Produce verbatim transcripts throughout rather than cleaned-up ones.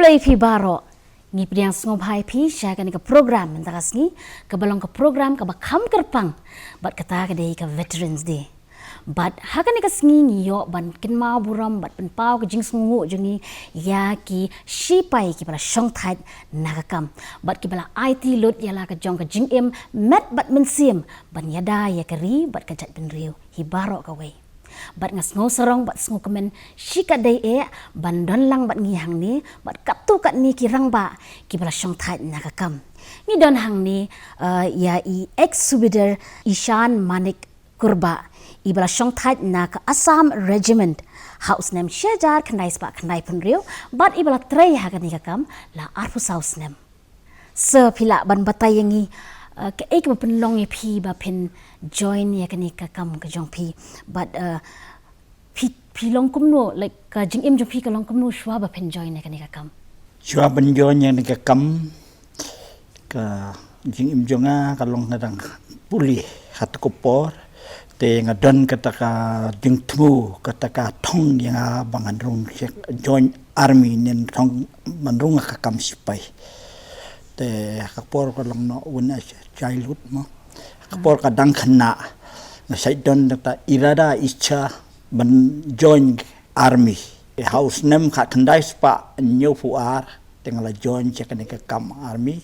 Khublei phi baroh. Ngi pdiang sngewbha ïa phi sha kane ka program mynta ka sngi, kaba long ka program kaba kham kyrpang, bad kata ka dei ka Veterans Day. Bad ha kane ka sngi ngi ïoh ban kynmaw burom bad pynpaw ka jingsngewnguh jong ngi ïa ki shipai kiba la shongthait na ka kam, bad kiba la aiti lut ïa la ka jong ka jingim met bad mynsiem ban ïada ïa ka ri bad ka jaitbynriew hi baroh kawei. Bad nga sngewsarong bad sngewkmen shikatdei eh ban don lang bad ngi hangne, bad katto katne ki rangbah kiba la shongthait na ka kam. Ngi don hangne, eh, ïa i ex Subedar Ishan Manik Kurbah, iba la shongthait na ka Assam Regiment ha u snem shi hajar khyndai spah khyndai phew hynriew, bad iba la trei ha kane ka kam la arphew saw snem. Sir, phi lah ban batai ïa ngi, uh, kaei kaba pynlong ïa phi ba phin join ïa kane ka kam ka jong phi? Bad, uh, phi, phi long kumno, like, ka jingim jong phi ka long kumno shuwa ba phin join ïa kane ka kam? Shuwa ban join ïa kane ka kam, ka jingim jong nga ka long nga dang pule ha kato ka por, te nga don kata ka jingthmu, kata ka thong ïa nga ba ngan rung sha, join army, ne thong ban rung ha ka kam shipai. Te ha ka por ka long, no, when I childhood mo, ha ka por ka dang khynnah, nga shait don kata irada, icha ban join army. Ha u snem khatkhyndai spah hynñiewphew ar te nga la join sha kane ka kam army.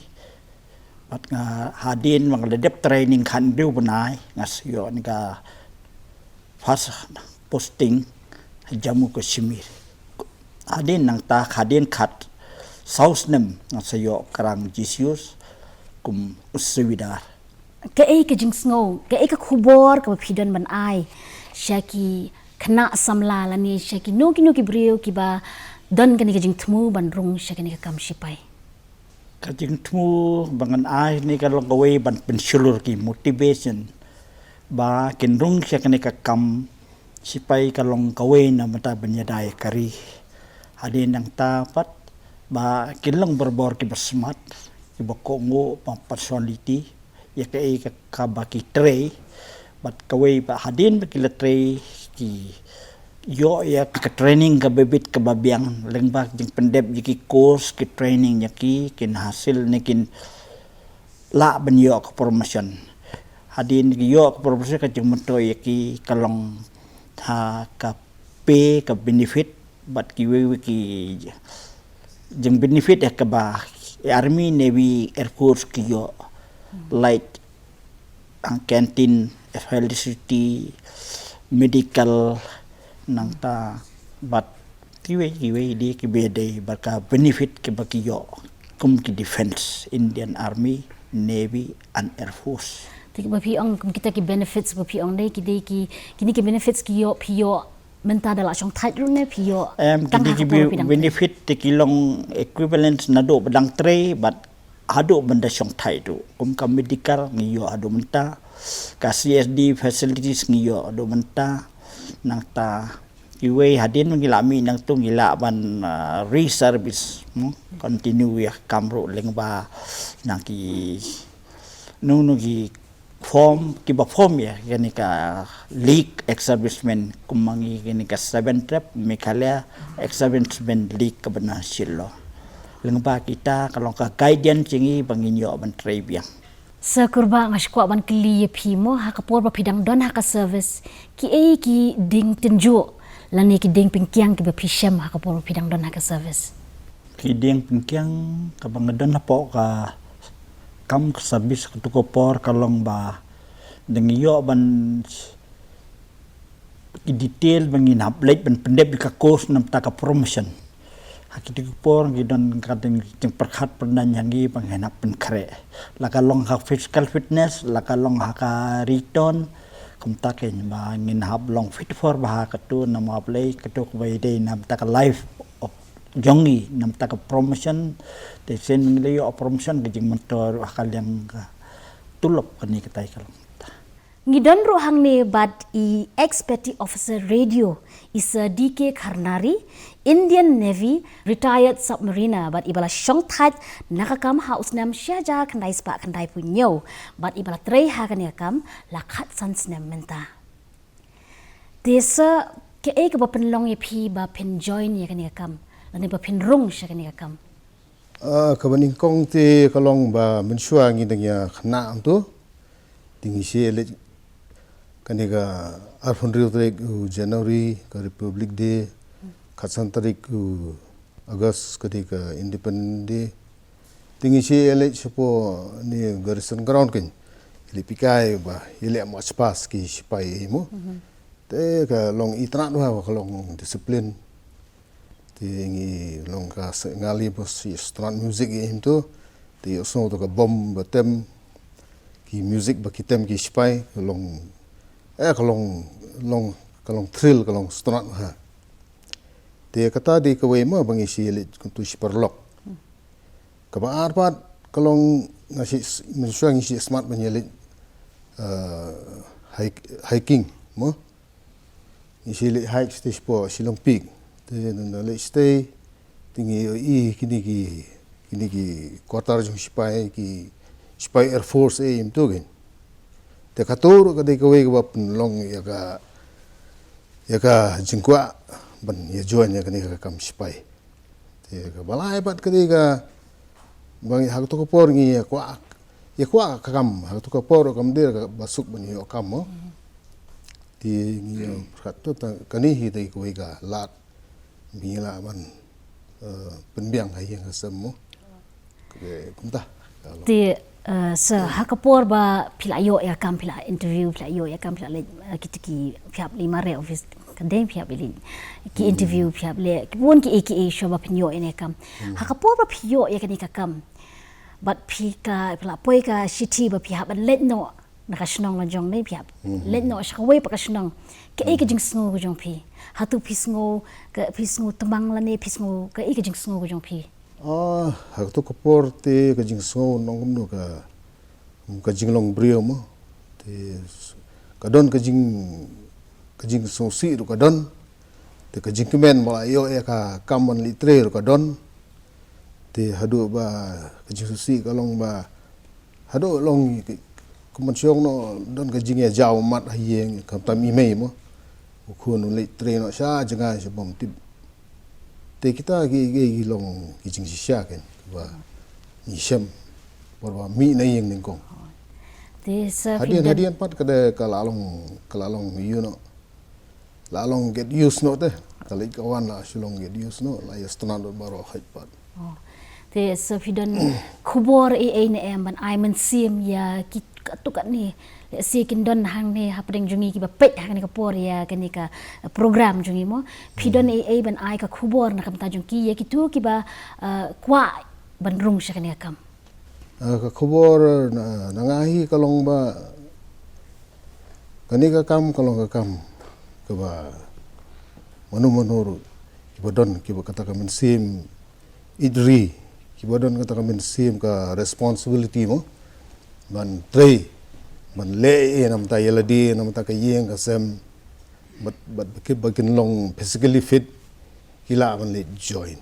Bad nga, hadien ba nga la dep training khathynriew bnai, nga sa ïoh ïa ka first posting ha Jammu Kashmir. Hadien nangta, hadien khatsaw snem nga sa ïoh krang G C S kum u Subedar. Kaei ka jingsngew, kaei ka khubor kaba phi don ban ai sha ki khynnah samla lane sha kino kino ki briew kiba don kane ka jingthmu ban rung sha kane ka kam shipai? Ka jingthmu ba ngan ai ne ka long kawei ban pynshlur ki motivation ba kin rung sha kane ka kam shipai, ka long kawei na ka bynta ban ïada ïa ka ri. Hadien nangta pat ba kin long barabor kiba smat, kiba kohnguh, ba personality, ïa kaei ka, kaba ki trei. Bad kawei pat hadien ba ki la trei, ki ïoh ïa ka training kaba bit kaba biang, lyngba jingpyndep ïa ki course, ki training ïa ki, kin hasil ne kin lah ban ïoh ka promotion. Hadien ki ïoh ka promotion, ka jingmyntoi ïa ki ka long ha ka pay, ka benefit, bad kiwei kiwei ki jingbenefit ïa kaba army, navy, air force ki ïoh, like, ang canteen, electricity, medical, nangta bad kiwei kiwei de kiba dei bad ka benefit kiba ki ïoh kum ki defense, Indian Army, Navy and Air Force. Te kiba phi ong kum kita ki benefits ba phi ong de, ki dei ki, kine ki benefits ki ïoh, phi ïoh mynta da la shongthait ruh ne phi ïoh? Em, tang kine ha ki ka por ba phi dang trei? Benefit te ki long equivalent naduh ba dang trei bad haduh ban da shongthait ruh. Kum ka medical ngi ïoh haduh mynta, ka C S D facilities ngi ïoh haduh mynta. Nangta kiwei hadien ngi lah mih nangtu ngi lah ban, ah, reservice, mo, continue ïa ka kam ruh lyngba na ki, nung nung ki form, kiba form ïa kane ka league ex-servicemen, kum ma ngi kane ka Seven Rep Meghalaya Ex-Servicemen League kaba na Shillong. Lyngba kita ka long ka guidance jong ngi ba ngin ïoh ban trei biang. Sir Kurbah, nga sngewkwah ban kylli ïa phi mo, ha ka por ba phi dang don ha ka service, kiei ki dieng tynjuh lane ki dieng pynkiang kiba phi shem ha ka por ba phi dang don ha ka service? Ki dieng pynkiang kaba nga don hapoh ka kam ka service kato ka por ka long ba dang ïoh ban ki detail ba ngin hap leit ban pyndep ïa ka course na bynta ka promotion. Ha kito ki por ngi don ka jingpyrkhat pyrdaiñ ha ngi ba ngin hap pynkhreh, la ka long ha physical fitness, la ka long ha ka written. Kumta kein ba ngin hap long fit for ba ha kato, namar balei kato kaba dei na bynta ka life of jong ngi, na bynta ka promotion. Te shen ngi la ïoh promotion, ka jingmyntoi ruh ha ka liang ka tulop, kane katai ka long. Ngi don ruh hangne bad i ex petty officer radio, i Sir D K Kharnari, Indian Navy, retired submariner, bad iba la shongthait na ka kam ha u snem shi hajar khyndai spah khyndai phew hynñiew, bad iba la trei ha kane ka kam la khatsan snem mynta. Te Sir, kaei kaba pynlong ïa phi ba phin join ïa kane ka kam, lane ba phin rung sha kane ka kam? Ah, kaba nyngkong te ka long ba mynshuwa ngi dang ïa khynnah hangto. Te ngi shah leit kane ka arphew hynriew tarik u January ka Republic Day, khatsan tarik u August ka dei ka Independence Day. Te ngi shah leit shapoh ne Garrison Ground kan. Leit pynhikai ba ïa leh march past ki sipai ei mo. Te ka long itynnad bha ka long discipline. Te ngi long ka se-, nga leh bos ïa sngewtynnad music ïa hangto. Te ïohsngew to ka bom ba tem, ki music ba ki tem ki sipai, ka long, eh, ka long, long, ka long thrill, ka long sngewtynnad ha. Te kata dei kawei mo ba ngi shah leit kumto shi paralok. Kaba ar pat ka long nga shah s-, mynshuwa ngi shah smat ban ïa leit, eh, hike-, hiking mo. Ngi shah leit hike shatei shapoh Shillong Peak. Te ngi leit shatei, te ngi ïohi kine ki, kine ki quarter jong sipai, ki sipai Air Force ei hangto kan. Te kato ruh ka dei kawei kaba pynlong ïa ka, ïa ka jingkwah ban ïa join ïa kane ka kam sipai. Te kaba lai pat ka dei kaba ngi ha kato ka por ngi ïa kwah, ïa kwah ka kam, ha kato ka por kam dei kaba suk ban ïoh kam mo. Te ngi ïa pyrkhat to ta kane hi dei kawei ka lad ba ngi lah ban, eh, pynbiang ha ïing ha sem mo. Kumta. Te, eh, sa ha ka por ba phi la ïoh ïa ka kam, phi la interview, phi la ïoh ïa ka kam, phi la leit, eh, kito ki phi hap leit mareh office, ka dei phi hap leit ki interview, phi hap leit ki bun ki ei ki ei shuwa ba phin ïoh ïa kane ka kam. Ha ka por ba phi ïoh ïa kane ka kam, bad phi ka, phi la poi ka shithi ba phi hap ban leit noh na ka shnong la jong ne, phi hap leit noh sha kawei pat ka shnong. Kaei ka jingsngew ka jong phi? Hato phi sngew, ka phi sngew tymmen lane phi sngew, kaei ka jingsngew ka jong phi? Ah, ha kato ka por te ka jingsngew nong kumno ka, ka jinglong briew mo. Te s-, ka don ka jing, ka jingsngewsih ruh ka don. Te ka jingkmen ba la ïoh ïa ka kam ban leit trei ruh ka don. Te haduh ba ka jingsngewsih ka long ba haduh long ka, ka mynsiem noh don ka jingïajaw mat ha ïing, khamtam i mei mo. U khun u leit trei noh sha jngai sha bym tip. Te kita ki, ki, ki long ki jingshisha kan ba ngi shem por ba mih na ïing nyngkong. Te sa hadien, hadien pat ka dei ka la long, ka la long ïoh noh. La long get used noh te. Ka leit ka wan la shu long get used noh, la ïa sngewtynnad baroh hait pat. Oh. Te sa phi don khubor ei ei ne em ban ai mynsiem ïa ki katto katne, lehse kin don hangne hapdeng jong ngi kiba peit ha kane ka por ïa kane ka, eh, program jong ngi mo. Phi don ei ei ban ai ka khubor na ka bynta jong ki ïa kito kiba, eh, kwah ban rung sha kane ka kam. Ah, ka khubor na, na nga hi ka long ba kane ka kam ka long ka kam kaba mano mano ruh kiba don kiba kata ka mynsiem ïeit ri, kiba don kata ka mynsiem ka responsibility mo, ban trei, ban leh ei ei na bynta ïa lade, na bynta ka ïing ka sem, bad, bad ba kin, ba kin long physically fit, ki lah ban leit join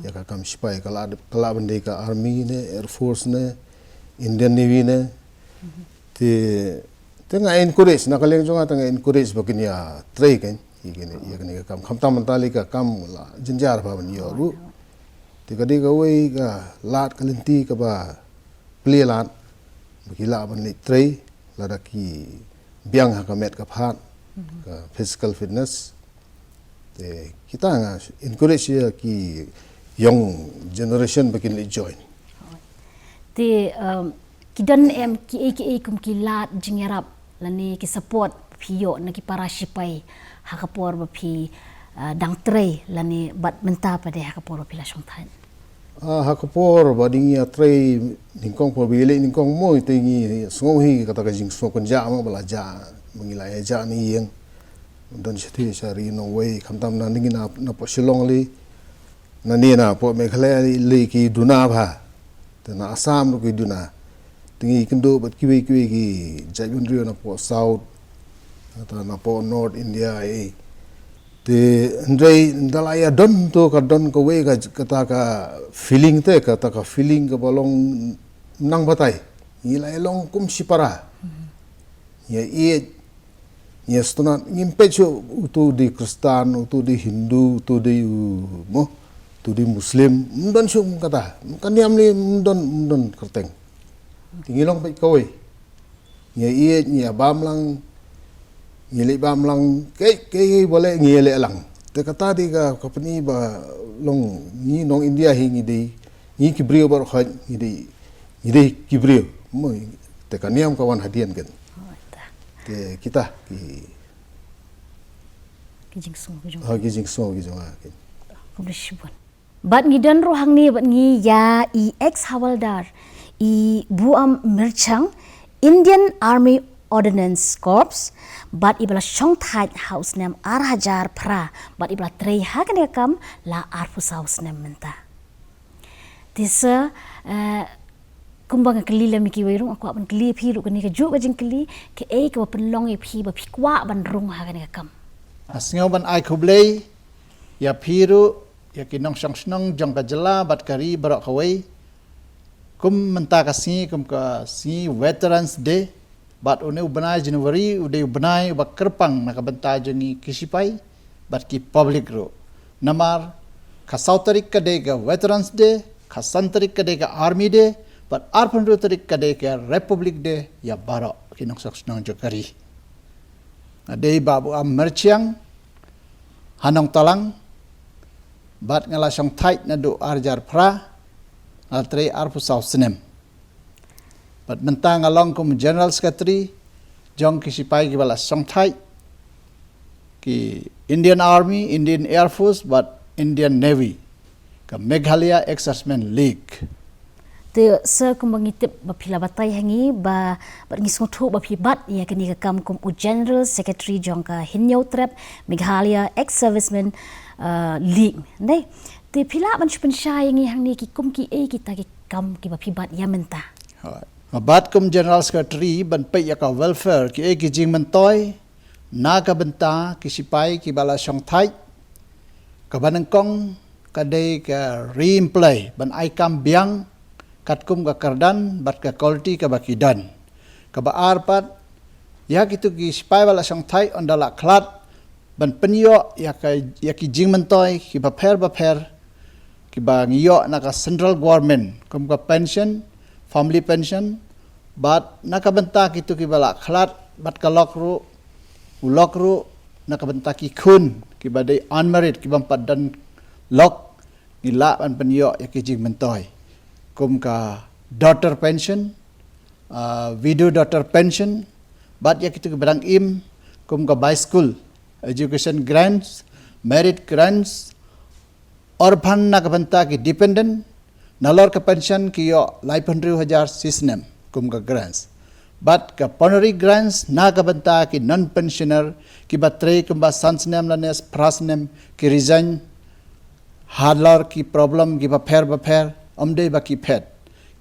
ïa ka kam sipai, ka lah, ka lah ban dei ka army ne, air force ne, Indian Navy ne. Te, te nga encourage, na ka liang jong nga te nga encourage ba kin ïa trei kan ïa kane, ïa kane ka kam. Khamtam mynta lei ka kam la jynjar bha ban ïoh ruh. Te ka dei kawei ka lad ka lynti kaba plie lad ba ki lah ban leit trei lada ki biang ha ka met ka phad, ka physical fitness. Te kita nga encourage ïa ki young generation ba kin leit join. Te, um, ki don em kiei kiei kum ki lad jingïarap lane ki support phi ïoh na ki para sipai ha ka por ba phi, uh, dang trei lane bad mynta pat de ha ka por ba phi la shong thait? Ah, ha ka por ba dang ïa trei nyngkong, por ba ïaleh nyngkong mo, te ngi sngew hi kata ka jingsngewkynjah mo ba la jah, ba ngi la ïa jah na ïing. Don shatei sha ri nongwei, khamtam na ngi na, napoh Shillong lei, na ngi napoh Meghalaya lei ki duna bha. Te na Assam ruh ki duna. Te ngi kynduh bad kiwei kiwei ki jaitbynriew napoh South, kata napoh North India ei. Te hynrei ynda la ïa don to ka don kawei ka, kata ka feeling te, kata ka feeling kaba long nang batai. Ngi la ïa long kum shipara. Ngi ïa ïeit, ngi ïa sngewtynnad, ngim peit shuh uto dei Khristan, uto dei Hindu, uto dei u mo. Tu di Muslim, ym don shuh kata. Ka niam ni ym don, ym don kyrteng. Te ngi long peit kawei. Ngi ïeit, ngi bam lang, ngi leh bam lang, kei, kei, kei, ba leh ngi leh lang. Te kata di ka, ka pyni ba long ngi nong India hi ngi dei, ngi ki briew baroh khoit, ngi dei, ngi dei ki briew. Mo, te ka niam ka wan hadien kan. Oh, ta. Te kita, ki, Ki jingsngew, ki jong. Ha, ki jingsngew, ki jong, ha, ki. Khublei shibun. Bad ngi don ruh hangne bad ngi ïa i ex hawaldar, i Buam Myrchang, Indian Army Ordnance Corps, bad i ba la shong thait ha u snem ar hajar phra, bad i ba la trei ha kane ka kam la arphew saw snem mynta. Te sir, eh, kumba nga kylli lem ïa kiwei ruh, nga kwah ban kylli ïa phi ruh kane kajuh ka jingkylli, kaei kaba pynlong ïa phi ba phi kwah ban rung ha kane ka kam. Nga sngew ban ai khublei ïa phi ruh, ïa ki nongshong shnong jong ka jylla bad ka ri baroh kawei. Kum mynta ka sngi, kum ka sngi Veterans Day, bad une u bnai January u dei u bnai uba kyrpang na ka bynta jong ngi ki sipai bad ki public ruh. Namar ka saw tarik ka dei ka Veterans Day, ka san tarik ka dei ka Army Day, bad arphew hynriew tarik ka dei ka Republic Day ïa baroh ki nongshong shnong jong ka ri. Nga dei Bah Buam Myrchang ha Nongtalang, bad nga la shong thait naduh ar hajar phra, nga la trei arphew saw snem. Bad mynta nga long kum General Secretary jong ki sipai kiba la shong thait, ki Indian Army, Indian Air Force, bad Indian Navy, ka Meghalaya Ex-Servicemen League. Te sir, kumba ngi tip ba phi la batai ha ngi ba, bad ngi sngewthuh ba phi bat ïa kane ka kam kum u General Secretary jong ka Hynñiewtrep Meghalaya Ex-Servicemen, uh, League. Dei. Te phi lah ban shu pynshai ïa ngi hangne ki kum kiei kita ki kam kiba phi bat ïa mynta. Hooid. Nga bat kum General Secretary ban peit ïa ka welfare, kiei ki jingmyntoi na ka bynta ki sipai kiba la shong thait. Kaba nyngkong ka dei ka re-employ, ban ai kam biang katkum ka kyrdan bad ka quality kaba ki don. Kaba ar pat, ïa kitu ki sipai ba la shong thait ynda la khlad, ban pynïoh ïa ka, ïa ki jingmyntoi kiba pher ba pher kiba ngi ïoh na ka central government, kum ka pension, family pension, bad na ka bynta kitu kiba la khlad bad ka lok ruh, u lok ruh na ka bynta ki khun kiba dei unmarried, kiba ym pat don lok, ngi lah ban pynïoh ïa ki jingmyntoi kum ka daughter pension, ah, widow daughter pension, bad ïa kitu kiba dang im kum ka bicycle, education grants, merit grants, orphan na ka bynta ki dependent, nalor ka pension ki ïoh laiphew hynriew hajar shisnem kum ka grants. Bad ka plenary grants na ka bynta ki non-pensioner kiba trei kumba san snem lane phra snem, ki resign halor ki problem kiba pher ba pher, ym dei ba ki phet.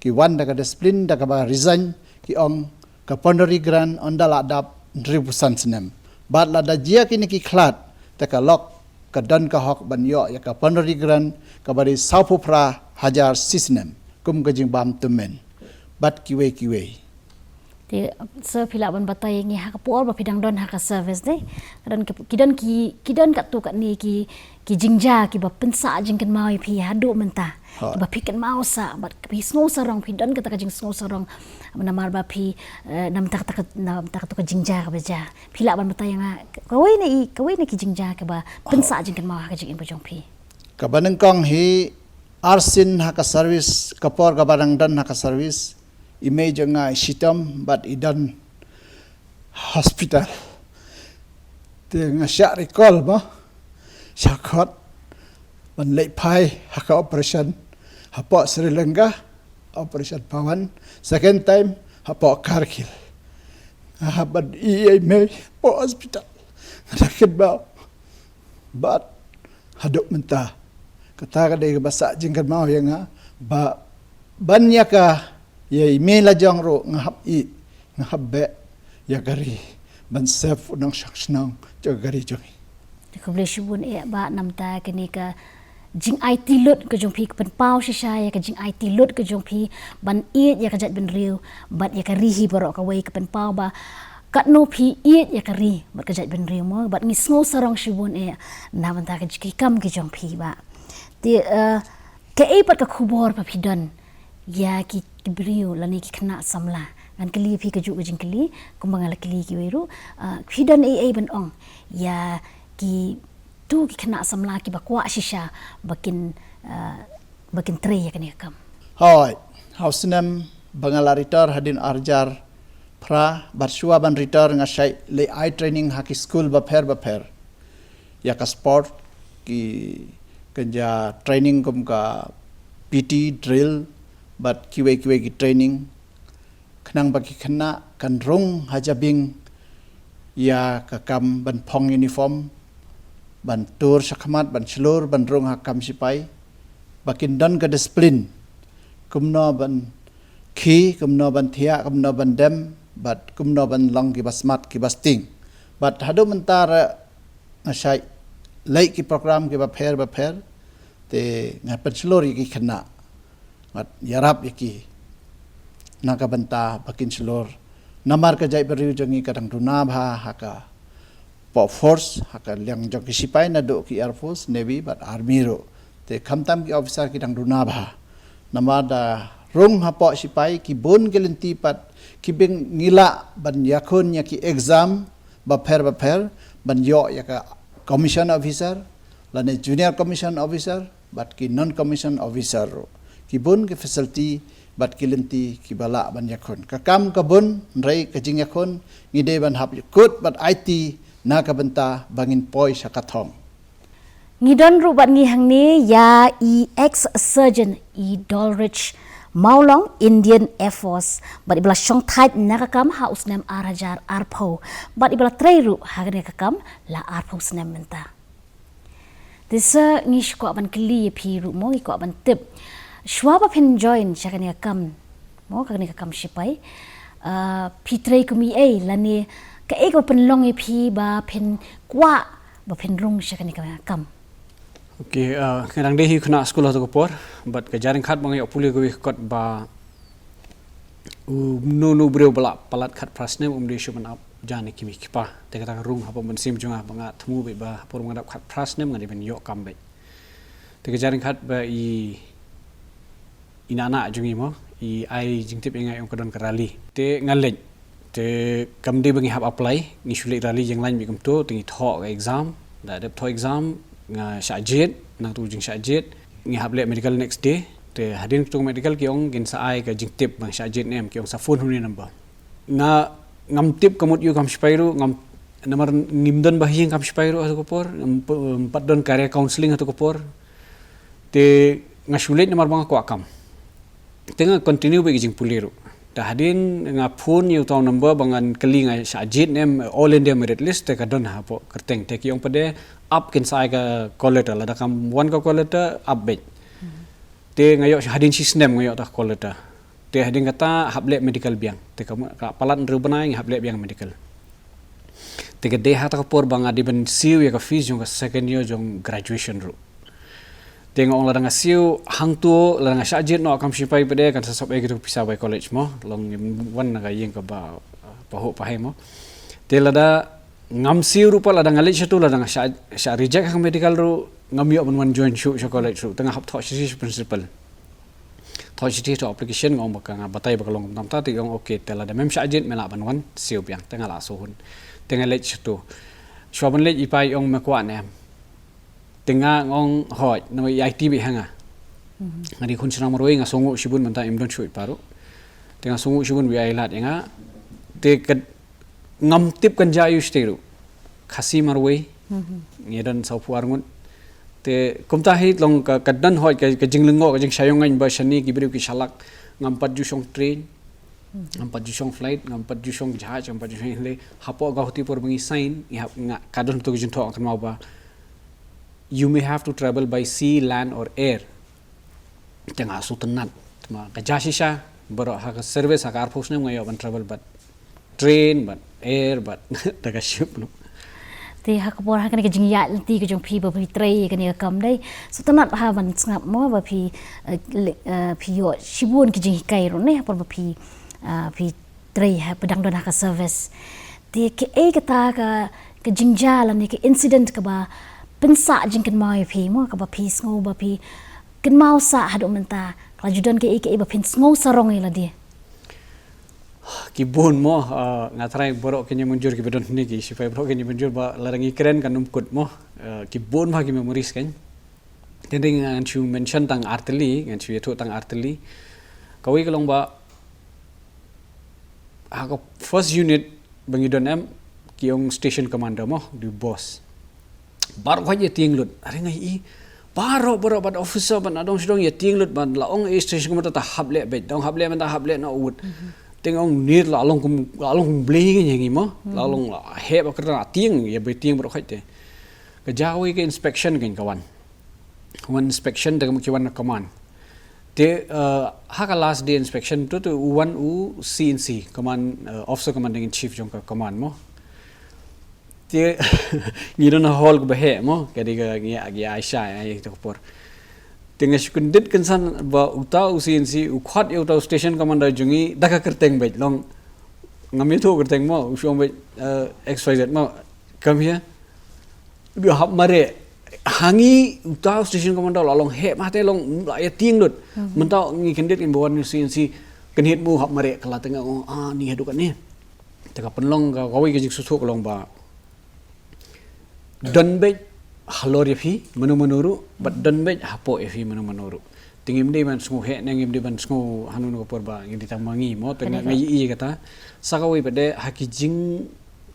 Ki wan da ka discipline da kaba resign, ki ong ka plenary grant ynda la dap hynriewphew san snem. Bad lada jia kine ki khlad, te ka lok ka don ka hok ban ïoh ïa ka plenary grant kaba dei sawphew phra hajar shisnem kum ka jingbam tymmen. Bad kiwei kiwei. Te sir, phi lah ban batai ïa ngi ha ka por ba phi dang don ha ka service, dei? Ka don ki, ki don ki, ki don katto katne ki, ki jingjia kiba pynsah jingkynmaw ïa phi haduh mynta. Ha. Kiba phi kynmaw sah, bad phi sngew sarong, phi don kata ka jingsngew sarong. Namar ba phi, eh, namar kata ka, namar kata ka jingjia kaba jia. Phi lah ban batai ïa nga, kawei na i, kawei na ki jingjia kiba pynsah jingkynmaw ha ka jingim ka jong phi. Kaba nyngkong hi, arsien ha ka service, ka por kaba dang don ha ka service, i mei jong nga i shitom bad i don hospital. Te nga shah recall mo, shah khot ban leit phai ha ka operation hapoh Sri Lanka, operation Pawan, second time hapoh Kargil. Nga hap ban ïoh i mei hapoh hospital. Nga da kynmaw bad haduh mynta. Kata ka dei kaba sah jingkynmaw ïa nga, ba ban ïa ka, ïa i mei la jong ruh nga hap ïeh, nga hap beh ïa ka ri ban save u nongshong shnong jong ka ri jong ngi. Te khublei shibun eh Bah, namar kane ka jingaiti lut ka jong phi, ka pynpaw shisha ïa ka jingaiti lut ka jong phi ban ïeit ïa ka jaitbynriew bad ïa ka ri hi baroh kawei, ka pynpaw ba katno phi ïeit ïa ka ri bad ka jaitbynriew mo, bad ngi sngew sarong shibun eh na bynta ka jingkam ka jong phi Bah. Te, eh, kaei pat ka khubor ba phi don ïa ki, ki briew lane ki khynnah samla? Ngan kylli phi kajuh ka jingkylli kumba nga la kylli kiwei ruh. Eh, phi don ei ei ban ong ïa kitu ki khynnah samla kiba kwah shisha ba kin, eh, ba kin trei ïa kane ka kam? Hooid, ha u snem ba nga la retire hadien arhajar phra, bad shuwa ban retire nga shait leit ai training ha ki skul bapher bapher ïa ka sport, ki, kynja training kum ka P T drill bad kiwei kiwei ki training, khnang ba ki khynnah kan rung ha jabieng ïa ka kam ban phong uniform, ban tur shakhmat, ban shlur, ban rung ha kam sipai, ba kin don ka discipline kumno ban khie, kumno ban thiah, kumno ban dem, bad kumno ban long kiba smat, kiba sting. Bad haduh mynta ruh nga shait leit ki program kiba pher bapher, te nga pynshlur ïa ki khynnah, ngat ïarap ïa ki na ka bynta ba kin shlur. Namar ka jaitbynriew jong ngi ka dang duna bha ha ka pop force, ha ka liang jong ki sipai, naduh ki air force, navy bad army ruh. Te khamtam ki officer ki dang duna bha. Namar da rung hapoh sipai ki bun ki lynti pat kiba ngi lah ban ïakhun ïa ki exam bapher bapher, ban ïoh ïa ka commission officer lane junior commission officer bad ki non commission officer ruh. Ki bun ki facility bad ki lynti kiba lah ban ïakhun. Ka kam ka bun, hynrei ka jingïakhun ngi dei ban hap ïakut bad aiti na ka bynta ba ngin poi sha ka thong. Ngi don ruh bad ngi hangne ïa i ex surgeon, i Dolrich Mawlong, Indian Air Force, bad iba la shongthait na ka kam ha u snem arhajar arphew, bad iba la trei ruh ha kane ka kam la arphew snem mynta. Te sir, ngi shu kwah ban kylli ïa phi ruh mo, ngi kwah ban tip, shuwa ba phin join sha kane ka kam mo, kane ka kam sipai, ah, phi trei kum ei ei lane kaei kaba pynlong ïa phi ba phin kwah ba phin rung sha kane ka kam? Okay, ah, nga dang dei hi u khynnah skul ha kato ka por, bad ka jingryngkat ba nga ïoh pule kawei ka kot ba uno uno u briew ba la palat khatphra snem um dei shuh ban ap jan ïa ki kmie ki kpa. Te kata ka rung hapoh mynsiem jong nga ba nga thmu beit ba ha por ba nga dap khatphra snem nga dei ban ïoh kam beit. Te ka jingryngkat ba i, i nana jong ngi mo, i ai jingtip ïa nga, i ong ka don ka rally. Te nga leit. Te kam dei ba ngi hap apply, ngi shu leit rally ïeng lain beit kumto, te ngi thoh ka exam. Da dep thoh exam, nga shah jied, nangta u jingshah jied, ngi hap leh medical next day. Te hadien katto ka medical ki ong kin sa ai ka jingtip ba ngi shah jied ne em, ki ong sa phone ha une u number. Nga, ngam tip ka mut ïa u kam sipai ruh, ngam, namar ngim don ba ha ïing kam sipai ruh ha kato ka por, ngam p-, ngam pat don career counselling ha kato ka por. Te nga shu leit namar ba nga kwah kam. Te nga continue beit ka jingpule ruh. Te hadien nga phone ïa uta u number ba ngan kylli nga shah jied ne em, All India Merit List, te ka don hapoh kyrteng. Te ki ong pat de ap kin sa ai ka call letter, lada kam wan ka call letter ap beit. Te nga ïoh hadien shi snem nga ïoh ta ka call letter. Te hadien kata hap leh medical biang. Te ka, ka palat hynriew bnai nga hap leh biang medical. Te ka dei ha kata ka por ba nga dei ban siew ïa ka fees jong ka second year jong graduation ruh. Te nga ong lada nga siew hangto, lada nga shah jied noh kam sipai pat de, kan sa sop ei kito ki pisa bai college mo, long wan na ka ïing kaba pahuh pahei mo. Te lada ngam siew ruh pat, lada nga leit shato, lada nga shah, shah reject ha ka medical ruh, ngam ïoh ban wan join shuh sha college ruh. Te nga hap thoh shithi sha principal. Thoh shithi, thoh application, nga ong ba ka, nga batai ba ka long kumta, te i ong okay, te lada mem shah jied me lah ban wan siew biang. Te nga la shu hun. Te nga leit shato. Shuwa ban leit i pa i ong me kwah ne em. Te nga ong hooid, namar i aiti beit ha nga. Nga dei khun shynrang marwei, nga sngewnguh shibun mynta im don shuh i pa ruh. Te nga sngewnguh shibun ba i ai lad ïa nga. Te ka ngam tip kan jia aiu shatei ruh. Khasi marwei. Ngi don sawphew ar ngut. Te kumta hi long ka, ka don hooid ka, ka jinglyngngoh, ka jingshah ïoh ngan ba shane ki briew ki shalak. Ngam pat ju shong train. Ngam pat ju shong flight, ngam pat ju shong jahaj, ngam pat ju shong hynlei. Hapoh Guwahati por ba ngi sign, ngi hap nga, ka don to ka jingthoh kan mau ba you may have to travel by sea, land or air. Te nga sngewtynnat. Te ma ka jia shisha, baroh ha ka service, ha ka arphew snem nga ïoh ban travel bad train, bad air, bad da ka ship, no. Te ha ka por ha kane ka jingïaid lynti ka jong phi ba phi trei kane ka kam dei, sngewtynnat bha ban sngap mo ba phi, eh, le-, eh, phi ïoh shibun ki jinghikai ruh ne, ha por ba phi, eh, phi trei ha, phi dang don ha ka service. Te kaei kata ka, ka jingjia lane ka incident kaba pynsah jingkynmaw ïa phi mo, kaba phi sngew ba phi kynmaw sah haduh mynta, ka la ju don kaei kaei ba phin sngew sarong ïa lade? Ki bun mo, ah, nga trai baroh ki ïa mynjur kiba don hangne, ki sipai baroh ki ïa mynjur ba lada ngi kren kan ym kut mo. Ah, ki bun bha ki memories kan. Teng teng ngan shu mention tang artylli, ngan shu ïathuh tang artylli. Kawei ka long ba ha ka first unit ba ngi don em, ki ong station commander mo, u dei u boss. Baroh khoit ïa tieng lut. Are nga i, baroh, baroh, bad officer, bad nadong shadong ïa tieng lut, bad la ong, eh, station commander, ta hap leh beit, dang hap leh, mynta hap leh noh wut. Teng ong, nit la long kum, la long kum blei kan ïa ngi mo. La long la heh ba kyrta tieng, ïa beit tieng baroh khoit te. Ka jia kawei ka inspection kan ka wan. Wan inspection te ki wan na command. Te, uh, ha ka last day inspection tu, tu u wan u C in C, command, uh, officer commanding in chief jong ka command mo. Te ngi don ha hall kaba heh mo, ka dei ka ngi, ngi ai sha ïa ita ka por. Te nga shu kyndit kynsan ba uta u C in C u khot ïa uta u station commander jong ngi da ka kyrteng beit, long, ngam ïathuh kyrteng mo, u shu ong beit, uh, X Y Z mo, come here. Dei hap mareh. Ha ngi uta u station commander la long heh, mate long la ïa tieng lut. Mynta ngi kyndit ngi ba wan C in C, kynhit mo hap mareh, ka la teng ong, ah, ni haduh katne. Te ka pynlong ka, kawei ka jingsngewthuh ka long ba don beit halor ïa phi mano mano ruh, bad don beit hapoh ïa phi mano mano ruh. Te ngim dei ban sngew heh ne ngim dei ban sngew hangno hangno ka por ba ngi dei tang ma ngi mo, te nga, nga ïohi ïa kata. Sa kawei pat de ha ki jing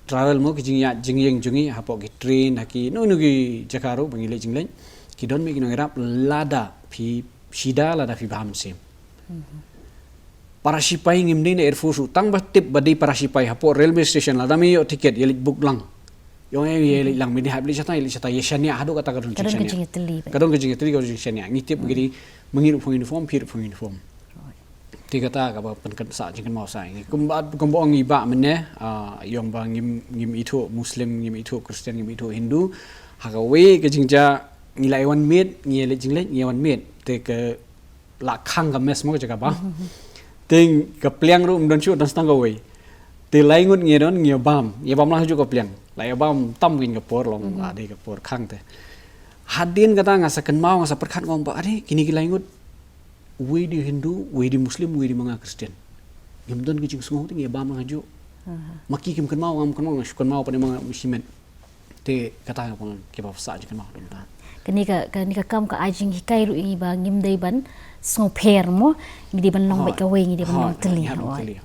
travel mo, ki jingïaid jingïeng jong ngi hapoh ki train, ha kino kino ki jaka ruh ba ngi leit jingleit, ki don beit ki nongïarap lada phi shida, lada phi bha mynsiem. Para shipai ngim dei na Air Force ruh, tang ba tip ba dei para shipai, hapoh railway station lada me ïoh ticket ïa leit book lang. Ïoh ïa leit lang, me dei hap leit shata, ïa leit shata, ïa shaniah haduh kata ka don ka don ka jingshaniah. Jingïatylli beit. Ka don ka jingïatylli, ka don jingshaniah. Ngi tip ba ki dei ma ngi ruh pynïaid uniform, phi ruh pynïaid uniform. Te kata kaba pynkynsa jingkynmaw sa ïa ngi. Kumba, kumba ong i Bah mynne, ah, i ong ba ngim, ngim ithuh Muslim, ngim ithuh Christian, ngim ithuh Hindu. Ha kawei ka jingjia ngi la ïa wan miet, ngi ïa leit jingleit, ngi ïa wan miet. Te ka la khang ka mess mo ka jaka bam. Te ka pliang ruh ym don shuh, don tang kawei. Te lai ngut ngi don, ngi ïa bam, ïa bam lang hajuh ka pliang. La ïa bam tam kin ka por long, la dei ka por khang te. Hadien kata nga sa kynmaw, nga sa pyrkhat, nga ong ba, are, kine ki lai ngut, uwei dei Hindu, uwei dei Muslim, uwei dei ma nga Christian. Ngim don ka jingsngew te ngi ïa bam lang hajuh. Ma ki kim kynmaw, ngam kynmaw, nga shu kynmaw pat ne ma nga shimet. Te kata ka pang kiba sah jingkynmaw don ta. Kane ka, kane ka kam ka ai jinghikai ruh ïa ngi ba ngim dei ban sngew pher mo, ngi dei ban long beit kawei, ngi dei ban long tylli.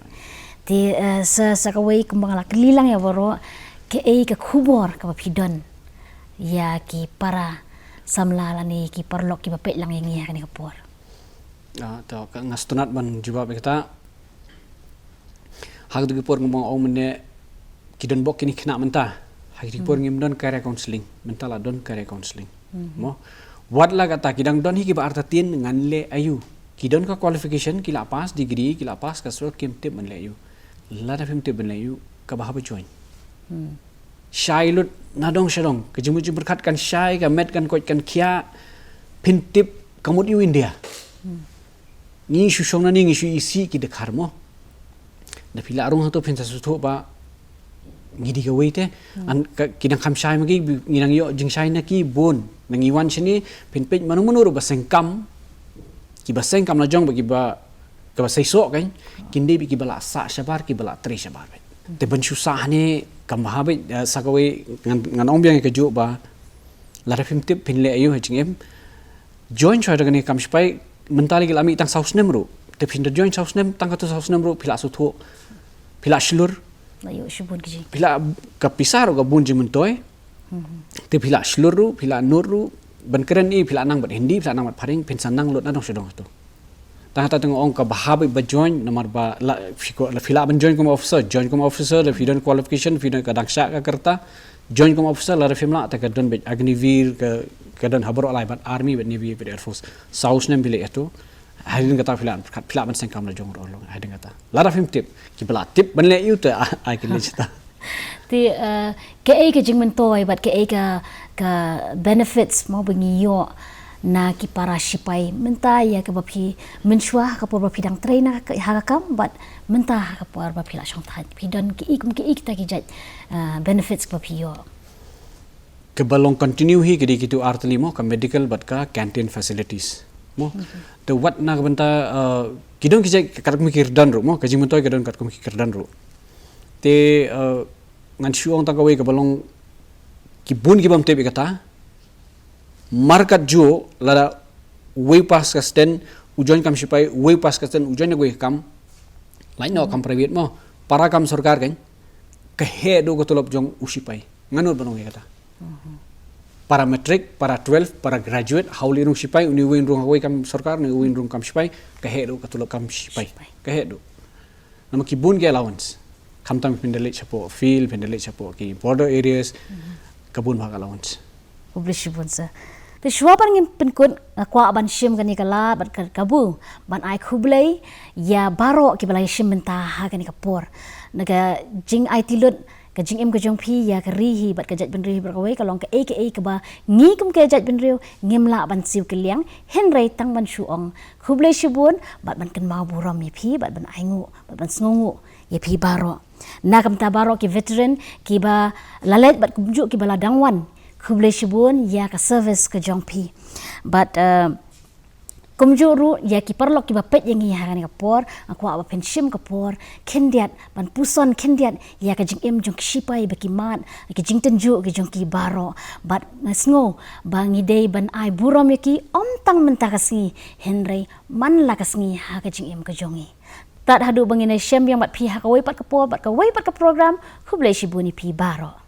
Te, eh, sa, sa kawei kumba nga la kylli lang ïa baroh, kaei ka khubor kaba phi don ïa ki para samla lane ki paralok kiba peit lang ïa ngi ha kane ka por? Ah, to, ka nga sngewtynnat ban jubab ïa kata. Ha kito ki por kumba nga ong mynne, ki don bok kine khynnah mynta. Ha kito ki por ngim don career counselling, mynta la don career counselling. Mo? Wat la kata ki dang don hi kiba artatien, ngan leh aïu? Ki don ka qualification, ki la pass degree, ki la pass ka sor, kim tip ban leh aïu. Lada phim tip ban leh aïu, kaba haba join. Shai lut nadong shadong, ka jingmut jingpyrkhat kan shai, ka met kan koit kan khiah, phin tip ka mut aïu India. Ngi shu shong nangne ngi shu isih ki dkhar mo. Da phi lah rung hato phin sa sngewthuh ba ngi dei kawei te. An ka, ki dang kham shai ma ki, ngi dang ïoh jingshai na ki bun. Ngi wan shane phin peit mano mano ruh ba seng kam. Kiba seng kam la jong bad kiba, kiba seisoh kan. Kin dei beit kiba la sah shabar, kiba la trei shabar beit. Te ban shu sah hangne kam bha beit, eh, sa kawei ngan, ngan ong biang ïa kajuh ba lada phim tip phin leh aïu ha jingim. Join shuwa da kane ka kam shipai, mynta lei ki la mih tang saw snem ruh. Te phin da join saw snem, tang katto saw snem ruh, phi la sngewthuh, phi la shlur. La ïoh shibun ki jing. Phi la ka pisa ruh ka bun jingmyntoi. Te phi la shlur ruh, phi la nud ruh, ban kren i, phi la nang bad Hindi, phi la nang bad phareng, phin sa nang lut nadong shadong hato. Tang kata te nga ong kaba haba ba join, namar ba la, phi ko, la phi lah ban join kum officer, join kum officer, la phi don qualification, phi don ka dang shah ka rta, join kum officer, lada phim lah, te ka don beit Agniveer, ka, ka don ha baroh lai bad Army, bad Navy, bad Air Force. Saw snem phi leh ïa to. Hadien kata phi lah, phi lah ban seng kam la jong ruh long, hadien kata. Lada phim tip, kiba la tip ban leh aïu te, ai, ai kin leh shata. Te, eh, kaei ka jingmyntoi bad kaei ka, ka benefits mo ba ngi ïoh na ki para shipai mynta ïa kaba phi mynshuwa ha ka por ba phi dang trei na ka, ha ka kam bad mynta ha ka por ba phi la shong thait, phi don kiei kum kiei kita ki jait, eh, benefits ba phi ïoh? Kaba long continue hi ka dei kitu ar tylli mo, ka medical bad ka canteen facilities mo. Te wat na ka bynta, uh, ki don ki jait katkum ki kyrdan ruh mo, ka jingmyntoi ka don katkum ki kyrdan ruh. Te, uh, ngan shu ong tang kawei kaba long, ki bun ki bym tip ïa kata. Markat ju lada wei pas ka sten u join kam sipai, wei pas ka sten u join na wei kam. Lain noh kam private mo, para kam sorkar kan. Ka heh duh ka tulop jong u sipai. Ngan nud ban ong ïa kata. Para matric, para twelve, para graduate, hawli rung sipai, uni wei rung hawei kam sorkar, uni wei rung kam sipai, ka heh duh ka tulop kam sipai. Ka heh duh. Namar ki bun ki allowance. Khamtam phin da leit shapoh field, phin da leit shapoh ki border areas, ka bun bha ka allowance. Khublei shibun sir. Te shuwa ban ngin pynkut, nga kwah ban shim kane ka lad bad ka kabu ban ai khublei ïa baroh kiba la ïashim bynta ha kane ka por. Na ka jingaiti lut ka jingim ka jong phi ïa ka ri hi bad ka jaitbynriew hi bad kawei ka long kaei kaei kaba ngi kum ka jaitbynriew ngim lah ban siew kylliang, hynrei tang ban shu ong khublei shibun bad ban kynmaw burom ïa phi bad ban ainguh bad ban sngewnguh ïa phi baroh. Na ka bynta baroh ki veteran kiba la leit bad kumjuh kiba la dang wan, khublei shibun ïa ka service ka jong phi. Bad, uh, kumjuh ruh ïa ki paralok kiba peit ïa ngi ha kane ka por, nga kwah ba phin shim ka por khyndiat ban puson khyndiat ïa ka jingim jong ki sipai ba ki mad, ki jingtynjuh ki jong ki baroh. Bad nga sngew ba ngi dei ban ai burom ïa ki ym tang mynta ka sngi, hynrei man la ka sngi ha ka jingim ka jong ngi. Tad haduh ba ngin ïashem biang bad phi ha kawei pat ka por bad kawei pat ka program, khublei shibun ïa phi baroh.